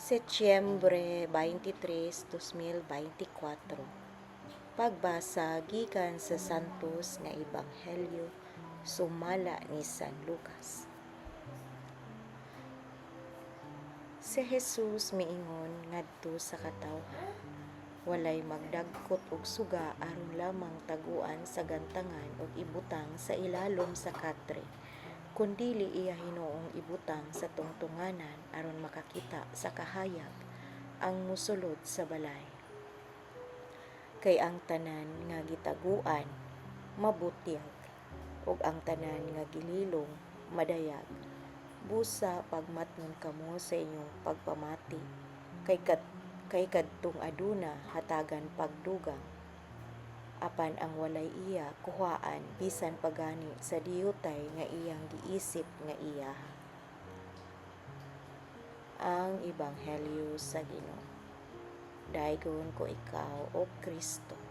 Setyembre 23, 2024. Pagbasa gikan sa Santos nga Ebanghelyo sumala ni San Lucas. Si Jesus miingon ngadto sa katawhan, "Walay magdagkot og suga aron lamang taguan sa gantangan ug ibutang sa ilalom sa katre, kun dili iya hinuong ibutang sa tungtunganan aron makakita sa kahayag ang mosulod sa balay. Kay ang tanan nga gitaguan mabutyag, ug ang tanan nga gililong madayag. Busa pagmatnon kamo sa inyong pagpamati, kay kadtong aduna hatagan pagdugang, apan ang walay iya kuhaan bisan pa gani sa diyutay nga iyang giisip nga iyaha." Ang Ebanghelyo sa Ginoo. Daygon ko ikaw, O Kristo.